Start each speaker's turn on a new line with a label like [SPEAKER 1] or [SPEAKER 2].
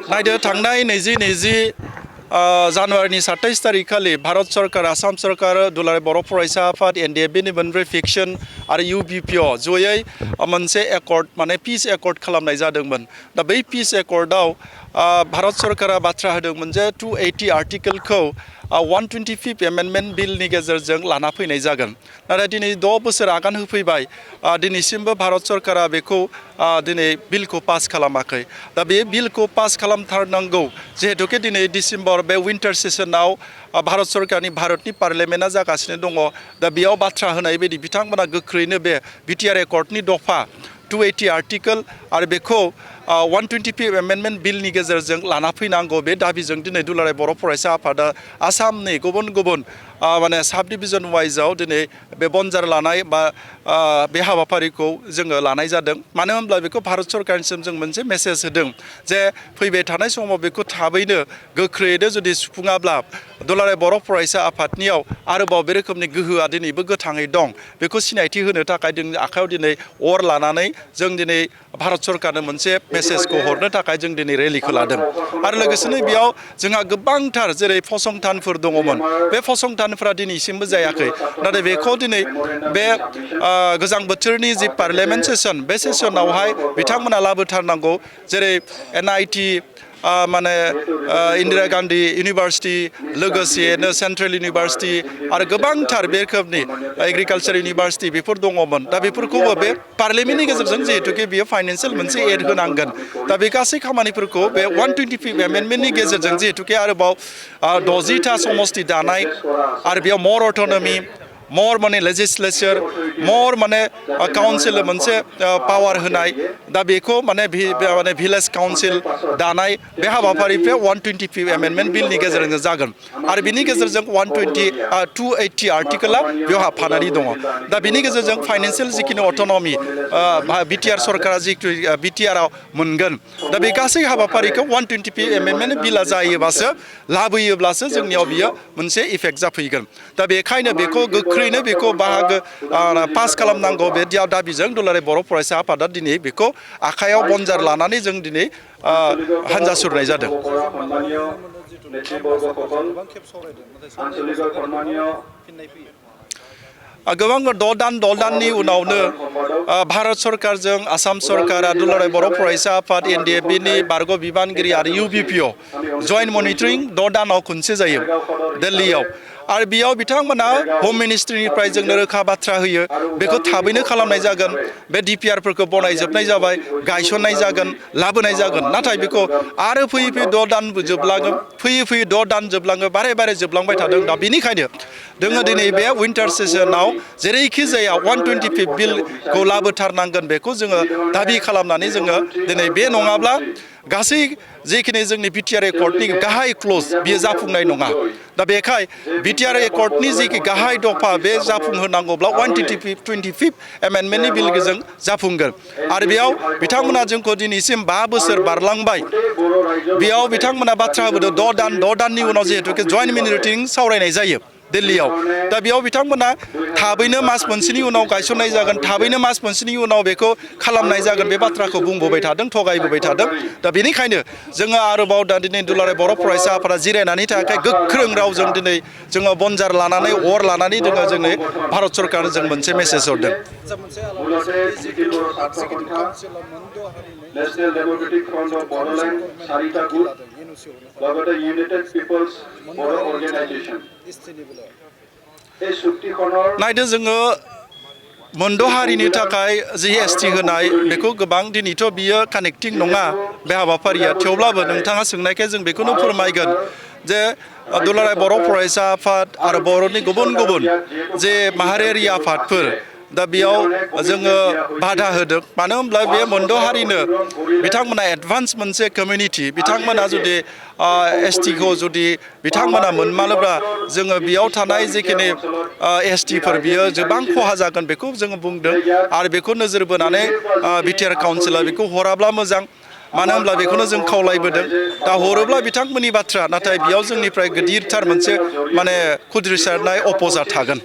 [SPEAKER 1] नायदो थांनाय 2020 जानुवारिनि 27 तारिख खालि भारत सरकार आसाम सरकार दुलाराय बर' फरायसा आफाद एनडिएफबिनि मोनब्रै फिक्सन आरो इउबिपिअ जयै मोनसे एकर्ड माने पिस एकर्ड खालामनाय जादोंमोन। दा बै पिस एकर्डआव भारत सरकारा बाथ्रा होदोंमोन जे 280 आर्टिकेलखौ 125 एमेन्डमेन्ट बिलनि गेजेरजों लाना फैनाय जागोन। नाथाय दिनै 6 बोसोर आगान होफैबाय दिनैसिमबो भारत सरकारा बेखौ दिनै बिलखौ पास खालामाखै। दा बे बिलखौ पास खालामथारनांगौ जिहेतुके दिनै डिसेम्बर बे विन्टार सेसनाव भारत सरकारनि भारतनि पार्लियामेन्टआ जागासिनो दङ। दा बेयाव बाथ्रा होनाय बायदि बिथांमोना गोख्रैनो बे बिटिआर एकर्डनि दफा 280 आर्टिकेल आरो बेखौ 125 एमेन्डमेन्ट बिलनि गेजेरजों लाना फैनांगौ बे दाबिजों दिनै दुलाराय बर' फरायसा आफादा आसामनि गुबुन गुबुन माने साब डिभिजन वाइजआव दिनै बे बनजार लानाय बा बे हाबाफारिखौ जोङो लानाय जादों। मानो होनब्ला बेखौ भारत सरकारनिसिम जों मोनसे मेसेज होदों जे फैबाय थानाय समाव बेखौ थाबैनो गोख्रैयैनो जुदि सुफुङाब्ला दुलाराय बर' फरायसा आफादनियाव आरोबाव बे रोखोमनि गोहोआ दिनैबो गोथाङै दं। बेखौ सिनायथि होनो थाखाय जोंनि आखायाव दिनै अर लानानै जों दिनै भारत सरकारनो मोनसे मेसेजखौ हरनो थाखाय जों दिनै रेलिखौ लादों। आरो लोगोसेनो बेयाव जोंहा गोबांथार जेरै फसंथानफोर दङमोन बे फसंथानफोरा दिनैसिमबो जायाखै। नाथाय बेखौ दिनै बे गोजां बोथोरनि जि पार्लियामेन्ट सेसन बे सेसनावहाय बिथांमोना लाबोथारनांगौ। जेरै एनआईटि माने इन्दिरा गान्धी इउनिभार्सिटि लोगोसेनो सेन्ट्रेल इउनिभार्सिटि आरो गोबांथार बे रोखोमनि एग्रिकालचार इउनिभार्सिटि बेफोर दङमोन। दा बेफोरखौबो बे पार्लियामेन्टनि गेजेरजों जिहेतुके बियो फाइनान्सियेल मोनसे एड होनांगोन। दा बे गासै खामानिफोरखौ बे 125 एमेन्डमेन्टनि गेजेरजों जिहेतुके आरोबाव 60टा समस्ति दानाय आरो बेयाव मर अट'नमि मर माने लेजिस्लेचर मर माने काउन्सिल मोनसे पावार होनाय दा बेखौ माने भिलेज काउन्सिल दानाय बे हाबाफारिफ्रा 125 एमेन्डमेन्ट बिलनि गेजेरजों जागोन। आरो बिनि गेजेरजों 280 आर्टिकेला बेयाव हाबफानानै दङ। दा बिनि गेजेरजों फाइनान्सियेल जिखिनि अट'नमि बिटिआर सरकारा जितु बिटिआरआव मोनगोन। दा बे गासै हाबाफारिखौ 125 एमेन्डमेन्ट बिला जायोबासो लाबोयोब्लासो जोंनियाव बियो मोनसे इफेक्ट जाफैगोन। दा बेखायनो बेखौ गोख्रैनो बेखौ बाहागो पास खालामनांगौ बे दाबिजों दुलाराय बर' फरायसा आफादा दिनै बेखौ आखायाव बनजार लानानै जों दिनै हान्जा सुरनाय जादों। गोबां 6 दाननि उनावनो भारत सरकारजों आसाम सरकारा दुलाराय बर' फरायसा आफाद एनडिएफबिनि बारग' बिबानगिरि आरो इउबिपिअ जइन्ट मनिटरिं 6 दानाव खनसे जायो दिल्लीयाव। आरो बेयाव बिथांमोना हम मिनिस्ट्रिनिफ्राय जोंनो रोखा बाथ्रा होयो बेखौ थाबैनो खालामनाय जागोन। बे डिपिआरफोरखौ बनायजोबनाय जाबाय गायसननाय जागोन लाबोनाय जागोन। नाथाय बेखौ आरो फैयै 6 दान जोबलाङो फैयै 6 दान जोबलाङो बारे जोबलांबाय थादों। दा बेनिखायनो जोङो दिनै बे विन्टार सेसनाव जेरैखि जाया 125 बिलखौ लाबोथारनांगोन बेखौ जोङो दाबि खालामनानै जोङो दिनै बे नङाब्ला गासै जिखिनि जोंनि बिटिआर एकर्डनि गाहाय क्लज बियो जाफुंनाय नङा। दा बेखाय बिटिआर एकर्डनि जिखि गाहाय दफा बे जाफुंहोनांगौब्ला 125 एमेन्डमेन्टनि बिलजों जाफुंगोन। आरो बेयाव बिथांमोना जोंखौ दिनैसिम 5 बोसोर बारलांबाय बेयाव बिथांमोना बाथ्रा होबोदों 6 दाननि उनाव जिहेतुके जइन्ट मनिटरिं सावरायनाय जायो दिल्लीयाव। दा बेयाव बिथांमोना थाबैनो मास मोनसेनि उनाव गायसननाय जागोन थाबैनो मास मोनसेनि उनाव बेखौ खालामनाय जागोन बे बाथ्राखौ बुंबोबाय थादों थगायबोबाय थादों। दा बेनिखायनो जोङो आरोबाव दा दिनै दुलाराय बर' फरायसा आफादा जिरायनानै थाखाय गोख्रों रावजों दिनै जोङो बनजार लानानै अर लानानै जोङो जोंनि भारत सरकारनो जों मोनसे मेसेज हरदों।
[SPEAKER 2] National democratic front of Bodoland सारिटा ग्रुप লগতে ইউনাইটেড পিপলস বড়ো অর্গানাইজেশন এই চুক্তিখনৰ
[SPEAKER 1] नायदो जोङो मोनद' हारिनि थाखाय जिएसटि होनाय बेखौ गोबां दिनैथ' बियो कानेक्टिं नङा बे हाबाफारिया। थेवब्लाबो नोंथाङा सोंनायखाय जों बेखौनो फोरमायगोन जे दुलाराय बर' फरायसा आफाद आरो बर'नि गुबुन गुबुन जे माहारियारि आफादफोर दा बेयाव जोङो बाधा होदों। मानो होनब्ला बे मोनद' हारिनो बिथांमोना एडभान्स मोनसे कमिउनिटि बिथांमोना जुदि एसटिखौ जुदि बिथांमोना मोनमारोब्ला जोङो बेयाव थानाय जिखिनि एसटिफोर बियो गोबां खहा जागोन बेखौ जोङो बुंदों। आरो बेखौ नोजोर बोनानै बिटिआर काउन्सिला बेखौ हराब्ला मोजां। मानो होनब्ला बेखौनो जों खावलायबोदों। दा हरोब्ला बिथांमोननि बाथ्रा नाथाय बेयाव जोंनिफ्राय गिदिरथार मोनसे माने खुद्रिसारनाय अपोजा थागोन।